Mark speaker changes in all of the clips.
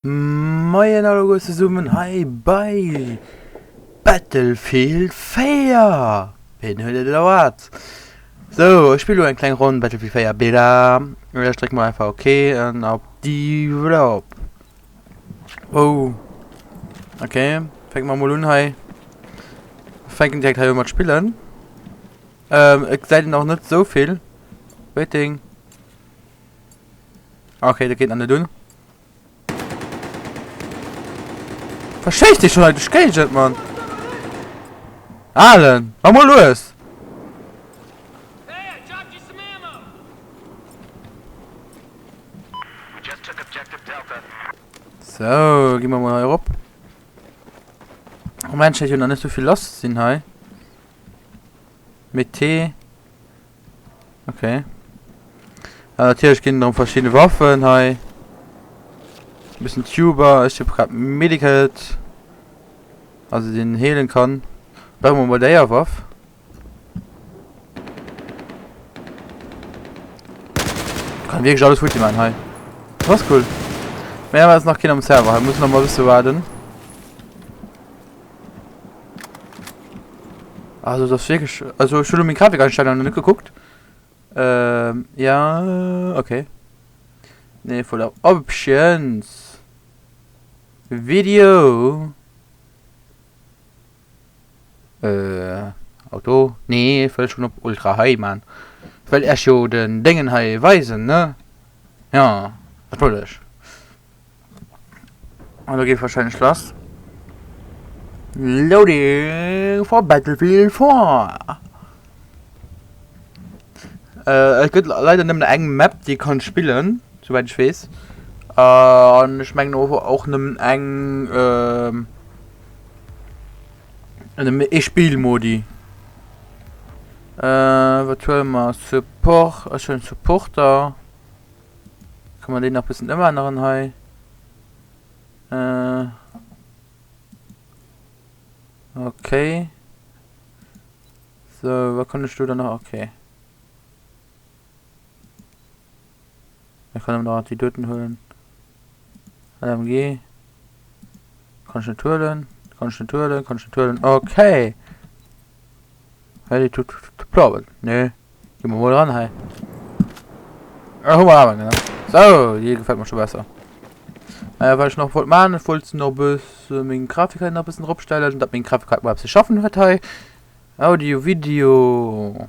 Speaker 1: Moien alleguer zesummen hei bei Battlefield 4! Ween huet et erwaart? Sou, ech spille lo eng kleng Ronn Battlefield 4 Beta. Ech dréck mol einfach ok an op Develop. Oh, ok, fänke mer mol un hei. Fänken direkt hei u mat spillen. Et gesäit een och net sou vill. Waiting. Ok, dat geet nach net un. Verschéisst dich schon hei duerch d'Géigend, Mann! Alen, mach mol lues! So, gi mer mol hei erop. Moment schéngt jo nach net sou vill lass ze sinn hei. Mit T. Okay. Ja, natierlech ginn erëm verschidde Waffen hei. E bëssen Tuber. Ech hu grad Medikit. Also den heelen kann. Brauche mer mol déier Waff. Kann wierklech alles futti man hei. Das ass cool. Mee awer ass nach keen am Server. Hei muss nach mal e bësse waarden. Also das wirklich also ech hunn lo meng Grafikeinstellungen net gekuckt. Ähm, ja okay. Nee voller Options. Video. Äh, Auto? Nee, ech wëll schon op Ultra High man. Well ech jo den Déngen hei weisen, ne? Ja, dat wëll ech. An da geet wahrscheinlech lass. Loading for Battlefield 4. Äh, et gëtt leider nëmmen eng Map, déi kann spillen, souwäit ech weess. Äh, an ech mengen och, och nëmmen eng, äh, ee Spillmodi. Äh, wat huele mer? Support, ech huelen Supporter. Kann man den nach bëssen ëmänneren hei? Äh. Okay. So, wat kann ech do dann nach? Okay. Ich kann nach die doten huelen. LMG. Kann ich net huelen. Kann ich net huelen. Kann ich net huelen. Okay. Hey, die tut plauen. Nee. Gehen wir mal ran, hey. Ja, hol mal aber, genau. So, die gefällt mir schon besser. Äh, was ich noch wollte machen, ich wollte noch bis äh, meine Grafik noch ein bisschen draufstellen, dass meine Grafik mal etwas schaffen hat, hey. Audio, Video.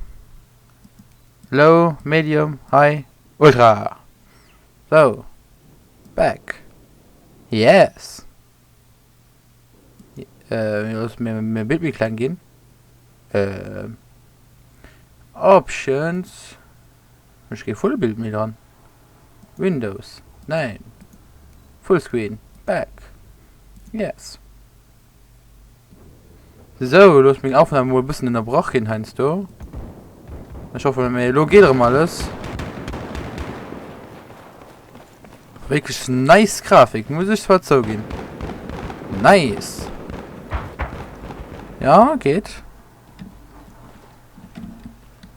Speaker 1: Low, Medium, High, Ultra. So. Back. Yes. Äh, looss mir mir Bild méi kleng ginn. Äh, Options. Ech kee Vollbild méi dran. Windows. Nein. Fullscreen. Back. Yes. Sou, elo ass meng Aufnahme mol e bëssen ënnerbrach ginn heiansdo. Ech hoffe, mee elo geet erëm alles. Wierklech nice Grafik, muss ech zwar zouginn. Nice! Ja, geet.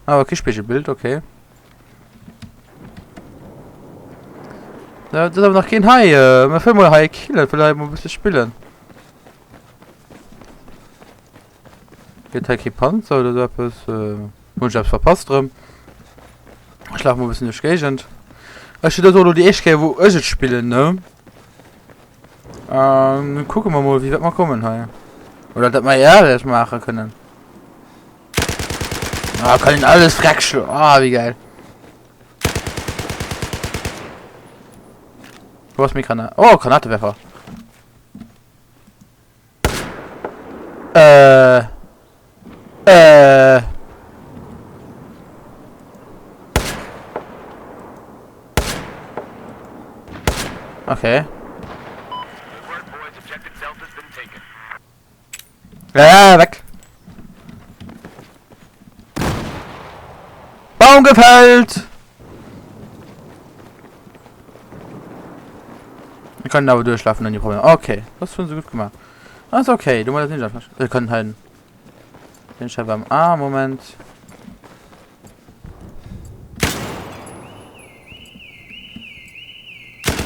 Speaker 1: Awer kee Spiegelbild, okay. Da, das ist aber noch kein Hai. Äh, wir filmen mal Hai killen, vielleicht mal ein bisschen spielen. Gëtt hei kee Panzer oder sou eppes? Hunn ech eppes verpasst erëm? Ech lafe mol e bëssen duerch d'Géigend. Ech dat ass och elo déi éischt Kéier wou ech et spillen ne. An kucke mer mol wéi wäit mer kommen hei. Oder dat mer ehrlech maache kënnen. Ah, kann een alles freck schloen. Ah, wéi geil. Wo ass meng Granat? Oh, Granatewerfer. Äh. Äh. Okay. Ja, weg. Baum gefällt. Wir können aber durchlaufen, ohne Probleme. Okay, das haben sie gut gemacht. Das ist okay, du musst das nicht einfach. Wir können halt den Chef am Ah, Moment.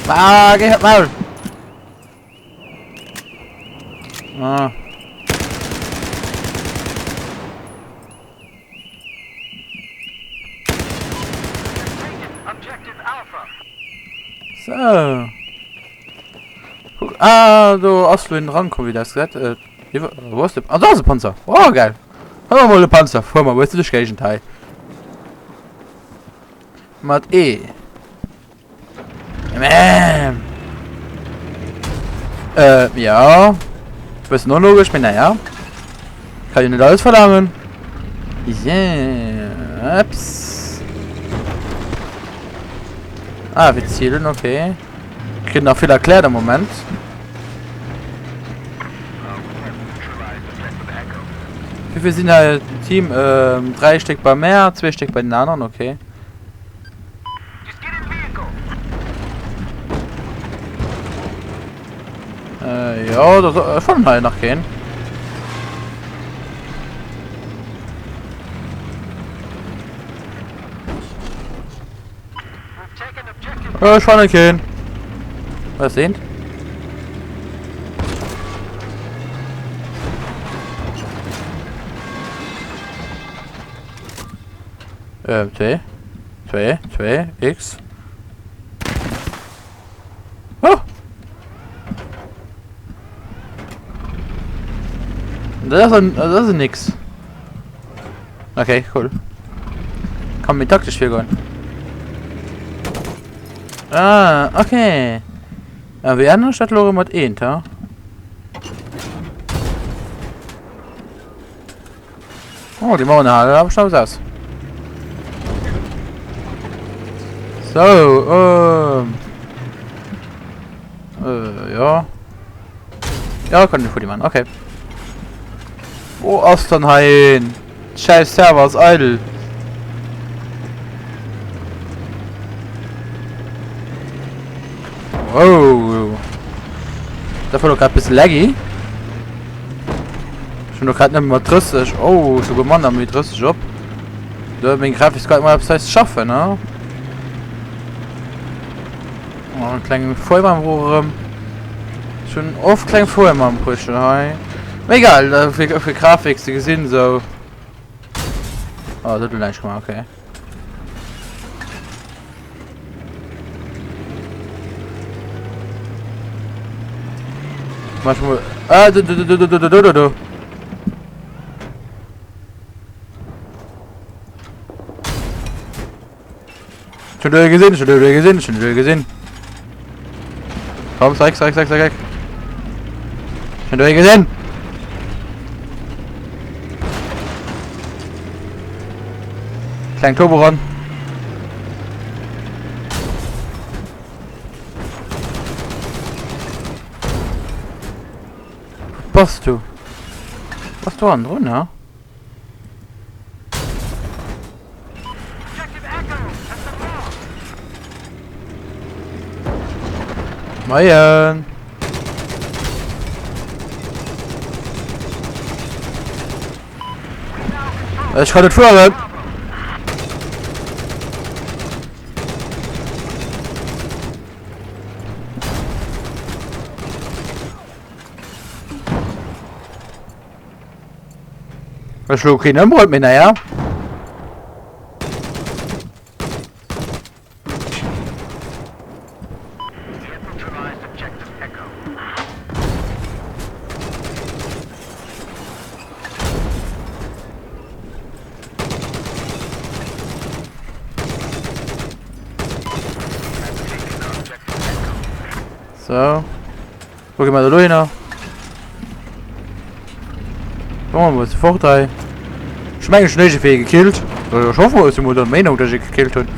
Speaker 1: Ah, geh halt mal. Ah. So. Guck, ah, do ass lo een dran komm, wéi dat ausgesäit. Äh, wo ass de? Ah, do ass e Panzer. Oh, geil. Hol mer mol de Panzer. Fuer mer e bëssen duerch d'Géigend hei. Mat E. Mäm. Äh, ja. Bëssen onlogesch, mee naja. Kann jo net alles verlangen. Yeah. Ups. Ah, wir zielen, okay. Kritt nach vill erkläert am Moment. Wie viel sind halt Team? Ähm, drei Stück bei mir, zwei Stück bei den anderen, okay. Äh, ja, das äh, schon halt nach gehen. Äh, ech fannen keen. Was sind? Ähm, T. 2, 2, X. Oh! Das ist ein, das ist nix. Okay, cool. Kann mir taktisch virgoen. Ah, okay. Ja, wéi änneren ech dat elo erëm mat eent, ha? Oh, déi Mauern halen awer schon aus. So, ähm. Äh, ja. Ja, kann ich vor die machen. Okay. Wo ass dann hei een? Scheiß Server ass eidel. Oh. Dat war doch grad bisschen laggy. Ich bin doch grad net mat 30. Oh, sogar manner mit 30 op. Da meng Grafikkart mal etwas schaffen, ne? Oh, en klengen Feuermann erëm. Schon oft kleng Feuermann-Brüche hei. Mee egal, äh, fir, fir Grafik ze gesinn, so. Oh, dat huet näischt gemaach, okay. Manchmal. Ah, du, du, du, du, du, du, du, du, du. Schon du gesinn, schon du gesinn, schon du gesinn. Komm, zeig, zeig, zeig, zeig. Schon du gesinn. Kleng Turbo ran. Bass du? Was du an drun, ne? Moien! Ech kann net fueren! Ech lo keen ëmbrot méi, naja. So. Wo gehen wir da hin? Kommen wir mal sofort hei. Ich meine, ich habe nicht gekillt. Ich hoffe, ich bin der Meinung, dass ich gekillt habe.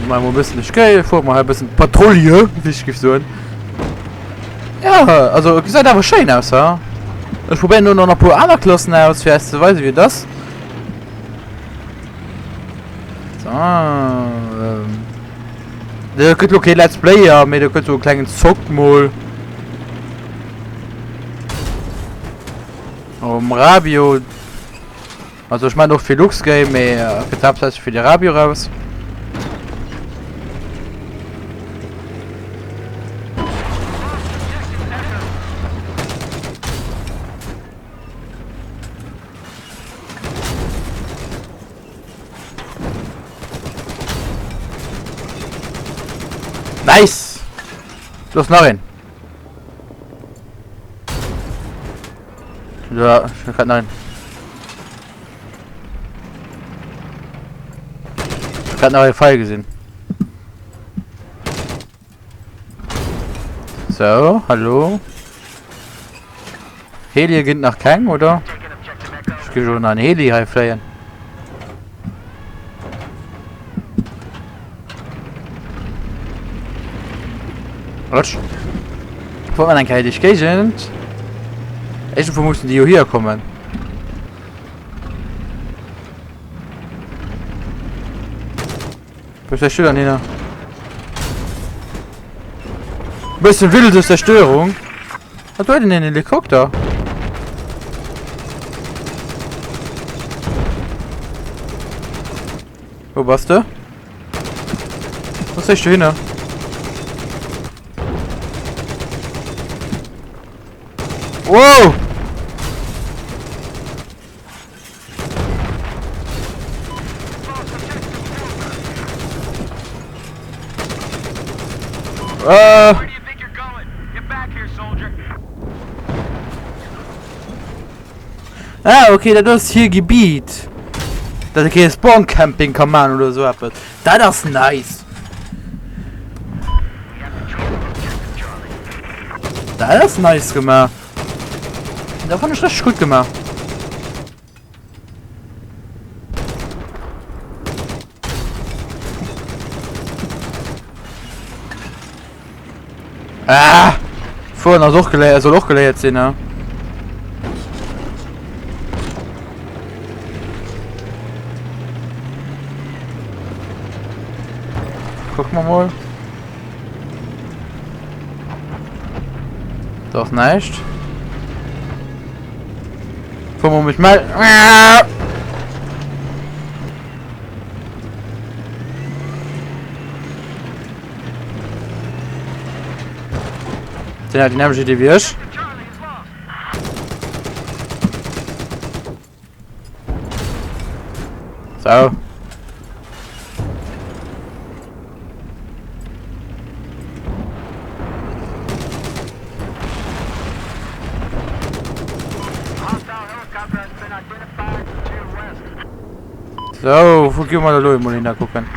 Speaker 1: Mal ein bisschen nicht geil. Vor mal ein bisschen Patrouille, wie ich so. Ja, also sieht aber schön aus, ja. Ich probiere nur noch ein paar andere Klassen aus, vielleicht zu weisen, wie das. So, ähm. Da gëtt lo kee Let's Player, mee do gëtt so e klengen Zock mol. Um Radio. Also ich meine och fir Lux Game, mee äh, gëtt haaptsächlech fir de Radio raus. Nice! Do ass nach een. Ja, ich grad nach een. Ich grad nach een Pfeil gesinn. So, hallo. Heli ginn nach keng, oder? Ich gehe schon an Heli hei fléien. Rutsch. Fuhren wir eng Kéier duerch d'Géigend. Iergendwou mussen déi jo hier kommen. Wo ist der dann hin? Bisschen wilde Zerstörung. Was war denn den Helikopter? Wo warst du? Was soll ich hin? Wow! Äh. Ah, okay, dat ass hir Gebiet. Dat e kee Spawn-Camping ka man oder sou eppes. Dat ass nice. Dat ass nice gemaach. Dat fann ech richteg gutt gemaach. Ah! Fuhren ass och geléiert, soll och geléiert sinn, ne? Gucken wir mal. Da ass näischt. Fuhr mal mich mel. Den hat die nämliche Idee wie ich. So. So, wo gehen wir da lo emol hin kucken?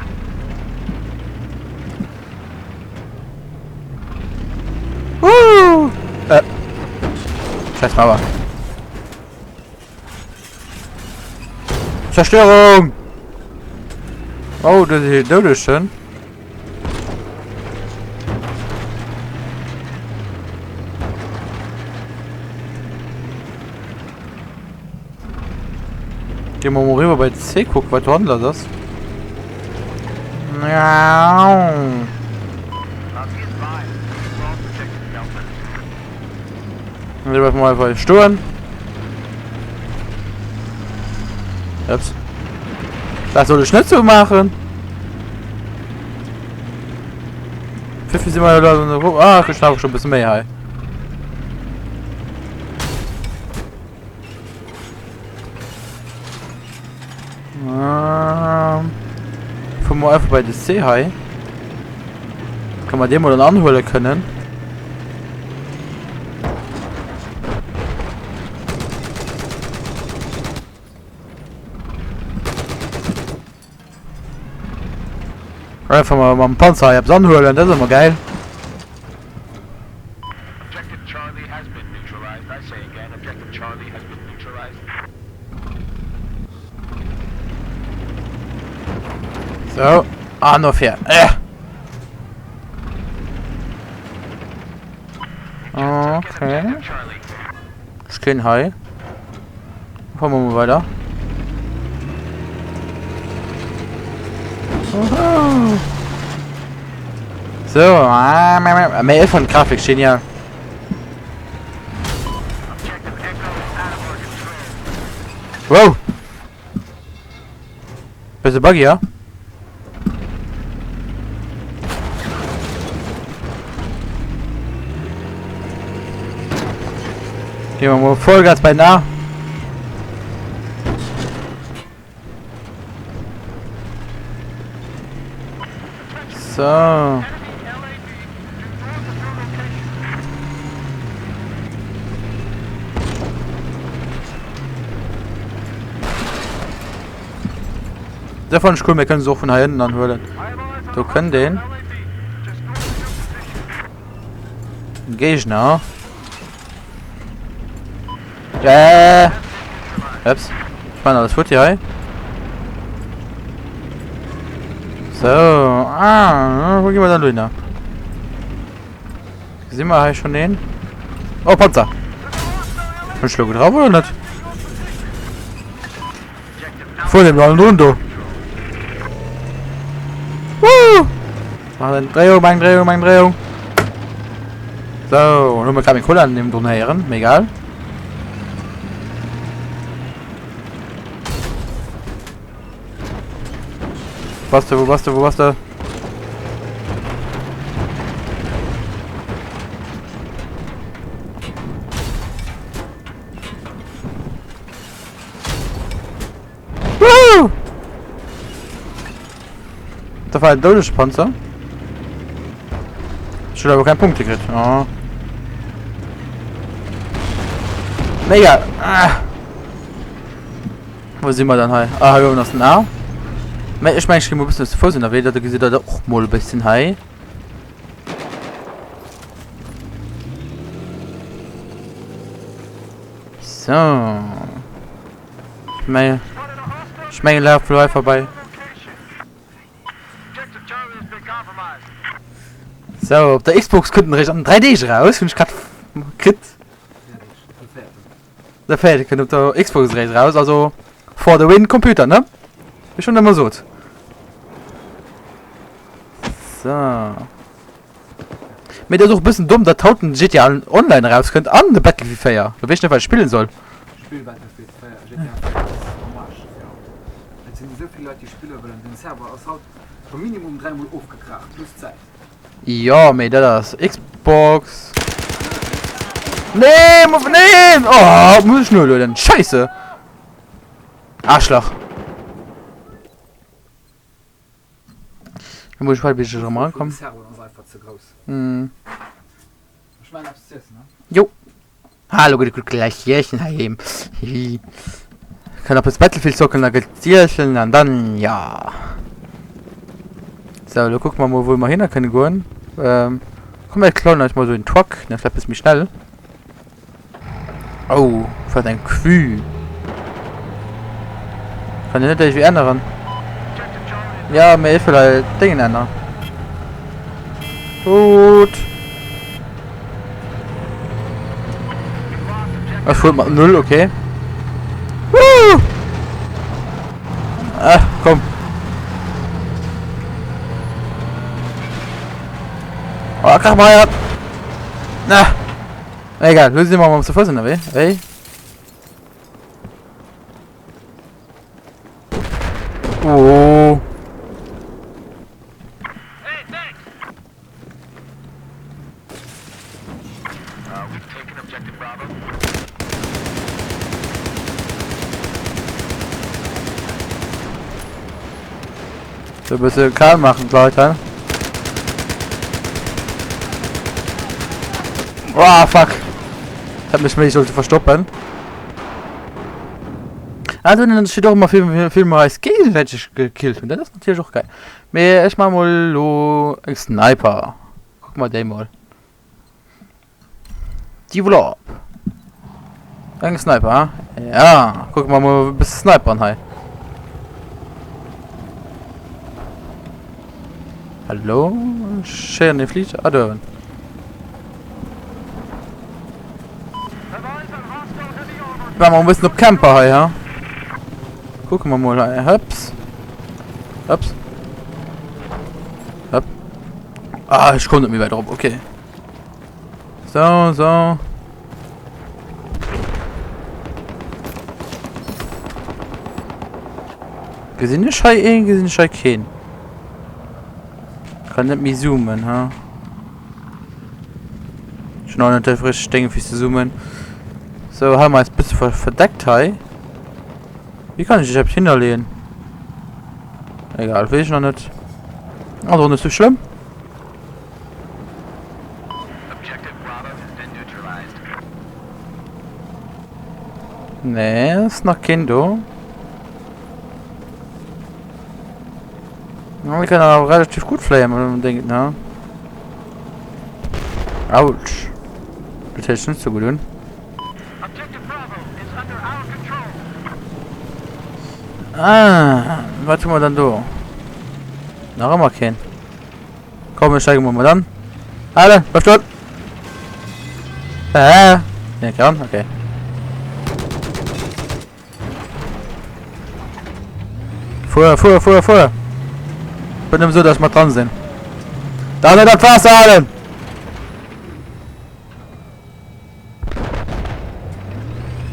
Speaker 1: Uh! Äh. Scheiß Mauer. Zerstörung! Oh, das ist hier schon. Gehen wir mal rüber bei C gucken, was du das ist. Ja. Dann mal einfach stören. Ups. Das soll ich nicht so machen. Pfiffi sind wir da. Ah, ich habe schon ein bisschen mehr. Ähm, Fuhren wir einfach bei de C hei. Kann man den mal dann anholen können. Einfach mal mam Panzer hei eppes anhuelen, dat ass ëmmer gäil. So, ah, no fair. Äh. Okay. Ech keen hei. Fahren wir mal weiter. So, ah, méi ech fand d'Grafik genial. Wow! Bësse buggy, ja? Gehen wir mal Vollgas bei nah. So. Dat fannen ech cool, mir kënnen se och vun hei ënnen dann huelen. Do kënnt een. Géigner. Äh. Ups. Ich meine alles futti hei. So. Ah, wo gehen wir dann hin? Sehen wir hei schon den? Oh, Panzer. Bin ich drauf oder nicht? Vor dem allen drun do. Woo! Mach eng Dréiung, eng Dréiung, eng Dréiung. So, hu mir grad meng Cola nimm drun héieren, mee egal. Bass du, wo bass du, wo bass du? Da war ein doudege Panzer. Ich habe aber keinen Punkt gekriegt. Oh. Mega. Ah. Wo sind wir dann hei? Ah, hier oben ass den A. Mä ech mengen, ech gi mol e bëssen zu Fouss ënnerwee, da gesitt der dat och mol e bëssen hei. So. Ech mengen, ech mengen, laf lo hei vorbei. So, op der Xbox kënnt en eréischt an 3 Deeg eraus, hunn ech grad kritt. De véierte kënnt op der Xbox eréischt eraus, also for the win Computer, ne? Wéi ech schonn ëmmer sot. So. Mee dat ass och e bëssen domm, datt haut den GTA Online erauskënnt an de Battlefield 4. Da weess ech net, wat ech spillen soll.
Speaker 2: Spill Battlefield 4, GTA 4 ass Hommage fir haut. Et sinn esou vill Leit déi spille wëllen, den Server ass haut scho minimum 3 mol ofgekracht, plus Zäit.
Speaker 1: Jo, mee dat ass Xbox. Nee, nee! Oh, muss ech nolueden. Scheisse! Arschlach. Da muss ich warten, bis ich erëm erankomm. Hm. Jo. Hallo, gëtt et gutt gläich Iessen heiheem. Hihi. Kann op es Battlefield zocken, da gëtt d'Iessen an dann, ja. So, lo kucke mer mol, wou mer hinner kënne goen. Ähm, komm, mir klauen eis mol esou en Truck, dann ass dat e bësse méi schnell. Oh, wat eng Vue. Kann een net iergendwéi änneren? Ja, mee ech wëll hei d'Déngen änneren. Gut. Ech fuer mat null, okay. Woo! Ah, komm. Oh, krach mal ab. Na. Egal, lo si mer mam zu Fouss ënnerwee. Wéi? Oh. So e bësse kal maachen d'Leit hei. Oh fuck! Ich hätt mech méi sollte verstoppen. Ah, do hunn ech och ëmmer vill, vill mer eis géigesäiteg gekillt hunn. Dat ass natierlech och geil. Mee ech maache mol elo eng Sniper. Kucke mer déi mol. Develop. Eng Sniper, ha? Ja, kucke mer mol e bësse snipern hei. Hallo? Ech héieren ee Fliger. Ah, do uewen. War mer e bëssen op Camper hei, ha? Kucke mer mol hei. Hëps. Hëps. Hëpp. Ah, ech komm net méi wäit erop. Okay. So, so. Gesinn ech hei een? Gesinn ech hei keen? Kann net méi zoomen, ha? Ech hunn och net richtig Dénge fir ze zoomen. So, hale mer eis bësse verdeckt hei. Wéi kann ech dech eppes hinnerleeën? Egal, weess ech nach net. Ass och net sou schlëmm. Nee, ass nach keen do. Ja, wir können auch relativ gut fléien mit dem Ding, ne? Autsch. Das hält sich nicht so gut an. Ah, was tun wir dann da? Nach immer keinen. Komm, wir steigen mal an. Alle, bleib stehen! Äh, ne, kann, okay. Fuer, fuer, fuer, fuer! Bin nëmmen sou, dass ech mat dran sinn. Da net an d'Waasser halen!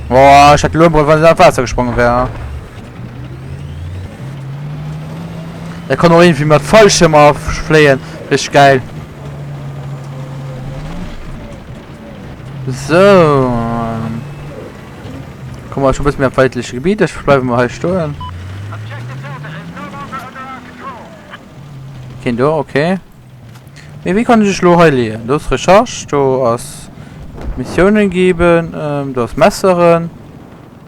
Speaker 1: Boah, ech hätt elo wann an d'Waasser gesprongen wär. Der kann och irgendwie mat Fallschirm fléien. Richtig geil. So. Kommen wir schon ein bisschen mehr am feindliche Gebiet. Ich bleibe mal hier stehen. Kein do, okay. Mee wéi kann ech elo hei leeën? Do ass Recharge, do ass Missiounen geben, ähm, do ass Messeren.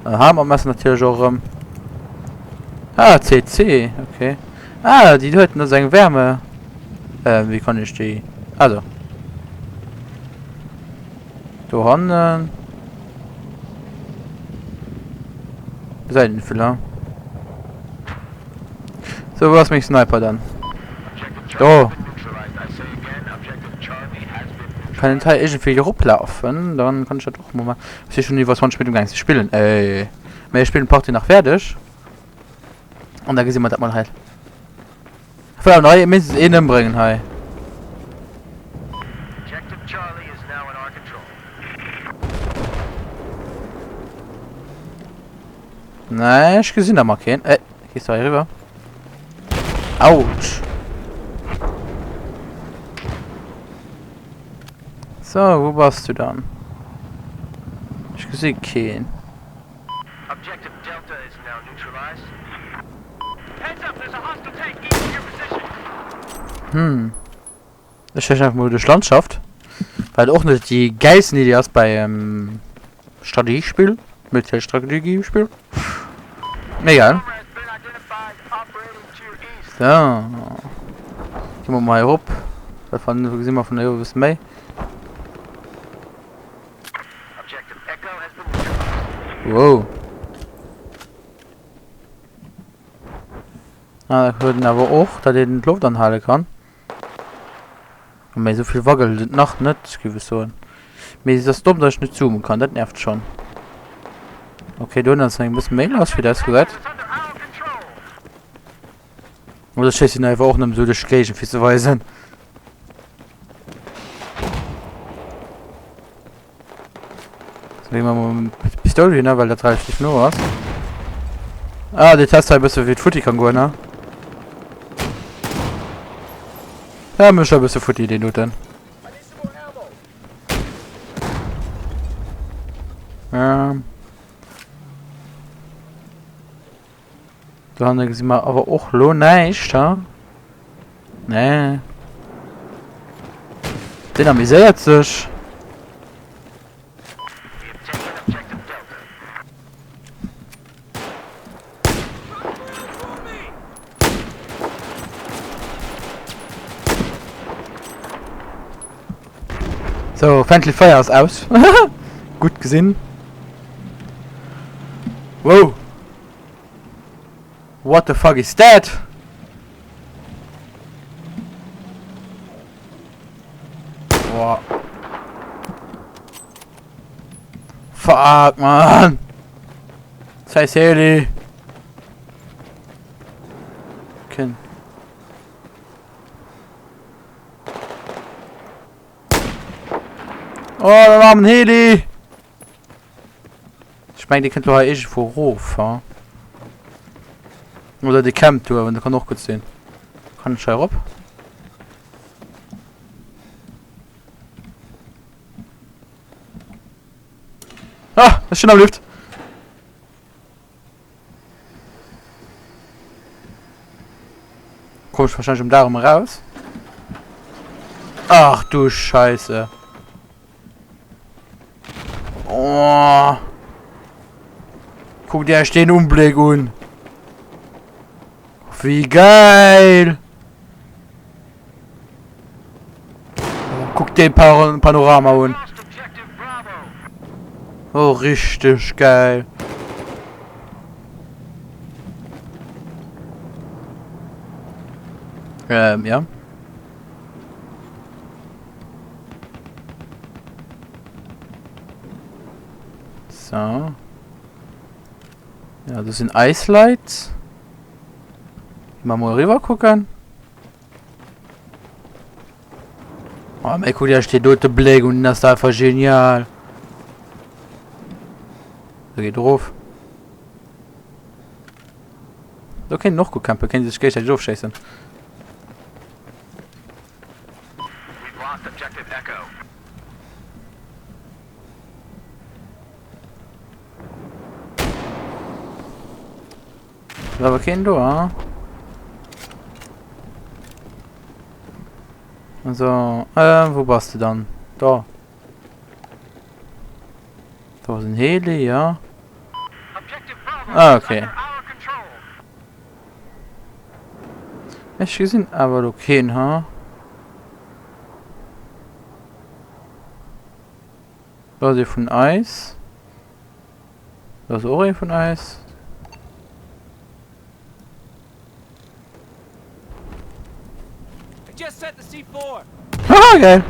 Speaker 1: Äh, ha mer Messer natierlech och erëm. Ah, CC, okay. Ah, déi huet ass eng Wärme. Äh, wéi kann ech déi? Ah, do. Do hannen. Gesäit een net vill, ha? So, wou ass meng Sniper dann? Do! Kann een hei iergendwéi eroplaufen? Dann kann ech dat och mol maachen. Ech si schonn iwwer 20 Minutten amgaang ze spillen. Ey. Mä ech spillen d'Partie nach fäerdeg. An da gesi mer dat mol hei. Ech wëll awer nach mindestens een ëmbréngen hei. Nee, ech gesinn da mar keen. Ey, gehst du hei rüber? Autsch. So, wo bass du dann? Ech gesi keen. Hm. Ech schläichen einfach mol duerch d'Landschaft. Wat och net déi gäilsten Idee ass bei engem Strategiespill, Militärstrategiespill. Mee egal. So. Gehen wir mal hier erop. Da gesinn mer vun hei e bësse méi. Wow. Ah, da huet en awer och, datt een d'Loft anhale kann. Mee esou vill wackelt et nach net, géif ech soen. Mee et ass domm, datt ech net zoomen kann, dat nervt schonn. Okay, do ass eng bësse méi lass, wéi dat ausgesäit. Oder schéiss een einfach och nëmmen esou duerch d'Géigend, fir ze weisen. Pistoul hin, well dat relativ no ass. Ah, déi Test hei bësse wéi et futti kann goen, ne? Ja, mech e bësse futti deen doten. Ähm. Do hanne gesi mer awer och lo näischt, ha? Nee. Deen amuséiert sech. So, Friendly Fire ass aus. Gutt gesinn. Wow. What the fuck is that? Boah. Fuck, man. Scheiß Heli. Okay. Oh, den armen Heli. Ech mengen, dee kënnt lo hei iergendwou erof, ha? Oder dee campt do uewen, dat kann och gutt sinn. Kann ech hei erop? Ah, ech sinn am Lift! Komm ech wahrscheinlich um Daach eraus. Ach du Scheiße. Oh. Guck dir echt den Umbléck un. Wie geil. Kuck dee Panorama un. Oh, richteg geil. Ähm, ja. So. Ja, do sinn eis Leit. Gi mer mol eriwwer kucken. Oh, mei kuckt iech deen dote Bléck un, den ass da einfach genial. Da geet erof. Do kéint een och gutt campen, kéint ee sech géigsäiteg ofschéissen. Ass awer keen do, ah? Also, äh, wou bass de dann? Da. Do ass en Heli, ja. Ah, okay. Ech gesinn awer lo keen, ha? Do ass ee vun eis. Do ass och ee vun eis. Haha, geil.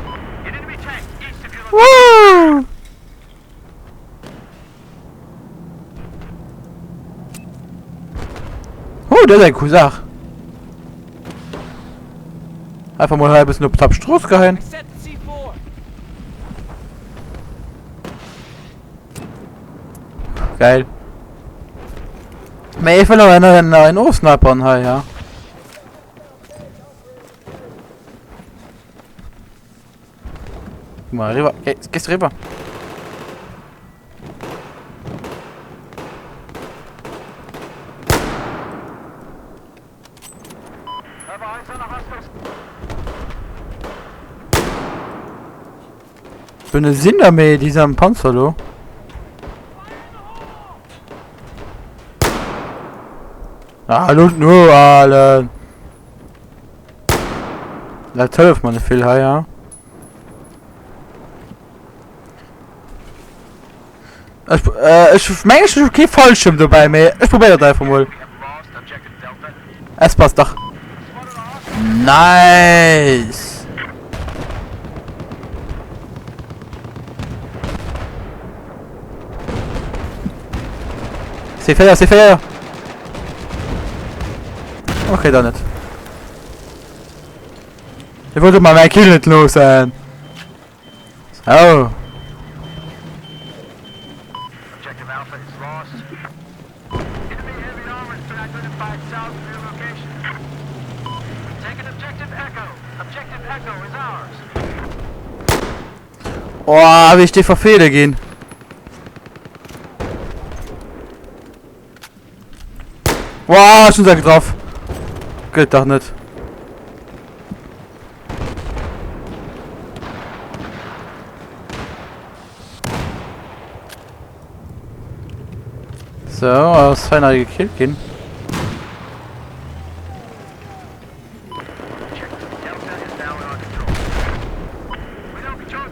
Speaker 1: Woo! Oh, dat ass eng cool Saach. Einfach mol hei e bëssen op d'Strooss geheien. Geil. Mee ech wëll awer nach en, en ofsnipern hei, ja. Guck mal, rüber. Geh, gehst du rüber? Done sinn der méi, déi si am Panzer do. Ah, lo no alen. Dat hëlleft mer net vill hei, ja. Ech, äh, ech mengen ech hu kee Fallschirm dobäi, mee ech probéier dat einfach mol. Es passt dach. Nice! C4, C4! Okay, dann net. Ich wollte mal mein Kill net loossen. So. Oh, wéi ech dee verfeele ginn. Wow, ech hunn se getraff. Gëtt dach net. So, ass hei nach ee gekillt ginn?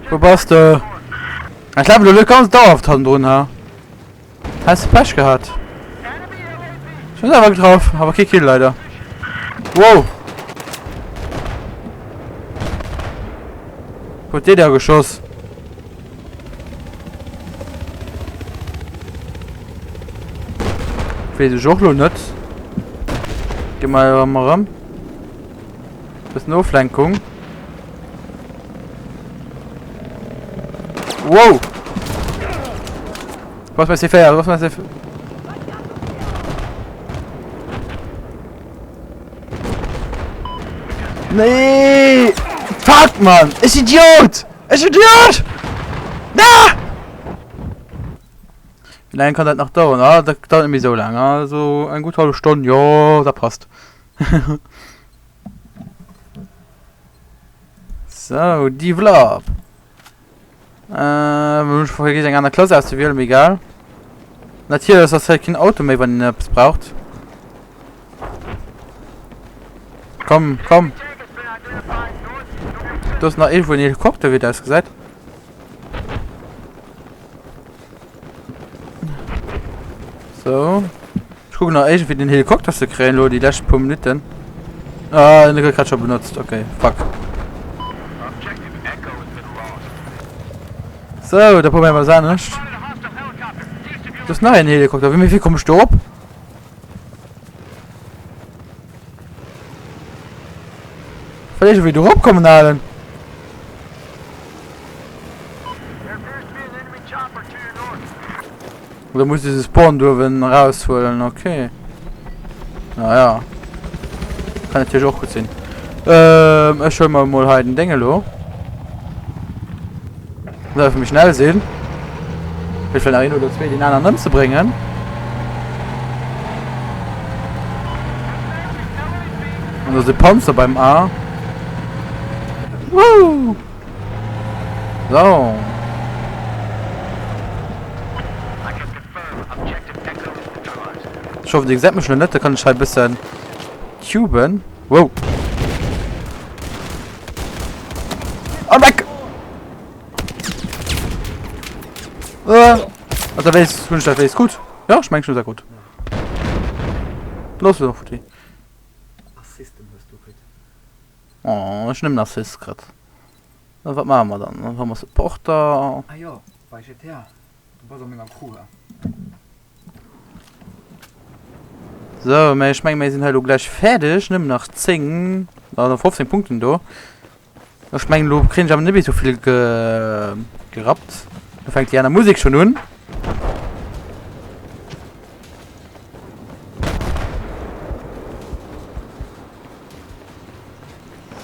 Speaker 1: Wou bass de? Ech lafe lo ganz dauerhaft hannendrun, ha? Has de Pech gehat? Ech hunn awer getraff, awer kee Kill leider. Wow! Huet dee da geschoss? Wees ech och lo net. Gi mer erëm erëm. Bëssen Oflenkung. Wow! Was mein C4? Was mein C4? Nee! Fuck, Mann! Ech Idiot! Ech Idiot! Na! Wie lange kann dat nach dauern? Ah, dat dauert net méi sou laang. Also eng gutt hallef Stonn, jo, dat passt. So, Develop. Äh, hunn ech vergiss eng aner Klass auszewielen, mee egal. Natierlech ass hei keen Auto méi, wann een eppes braucht. Komm, komm. Do ass nach iergendwou en Helikopter, wéi et ausgesäit. So. Ech kucken nach iergendwéi den Helikopter ze kréien elo déi lescht puer Minutten. Ah, den gëtt grad scho benotzt. Okay, fuck. So, da probéiere mer es anescht. Do ass nach een Helikopter. Wéi wéi komm ech do op? Well iergendwéi do erop kommen, Alen. Oder muss ich Spawn duerwen raushuelen? Okay. Naja. Kann natürlich och gut sinn. Ähm, ech huele mer mol hei den Ding elo. Soll einfach méi schnell sinn. Ech will nach een oder zwee den aneren ëmzebréngen. Und da sind Panzer beim A. Woo! So. Ich hoffe, die gesäit mech lo net, da kann ich hei e bëssen tuben. Wow. Oh, weg! Äh, also, wees, hun ich dat wees gut? Ja, ich meng schon sehr gut. Los, los, futti.
Speaker 2: Assisten hues du kritt.
Speaker 1: Oh, ech nëmmen Assist kritt. Wat maache mer dann? Dann hu mer Supporter.
Speaker 2: Ah jo, bei GTA, du bass a menger Crew, he?
Speaker 1: Sou, mä ech menge mir sinn hei elo gläich fäerdeg. Nëmmen nach 10, also 15 Punkten do. Ech mengen elo kréien ech awer net méi sou vill ge gerappt. Do fänkt déi aner Musek schonn un.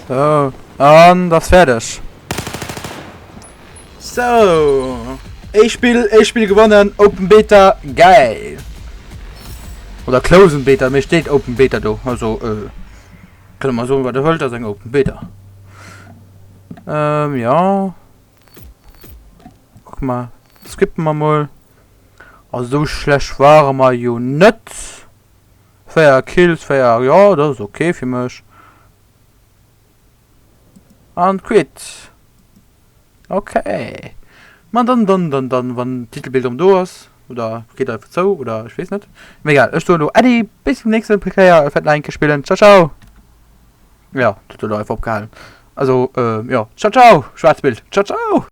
Speaker 1: So, an das fäerdeg. So, ee Spill, ee Spill gewonnen, Open Beta, geil. Oder Closen Beta, mir steet Open Beta do, also äh, kënne mer soen, wat der wëllt, ass eng Open Beta. Ähm, ja. Guck mal, skippen mer mol. Also sou schlecht ware mer jo net. 4 Kills, 4, jo dat ass ok fir mech. An quit. Ok. Ma dann, dann, dann, dann, wann d'Titelbild erëm do ass, oder geet einfach zou, oder ech weess net. Mee egal, ech soen elo Äddi, bis zum nächsten Kéier, ech wäert nach eng Kéier spillen. Ciao, ciao. Jo, dat huet elo einfach opgehalen. Also, jo, ciao, ciao, schwaarzt Bild. Ciao, ciao.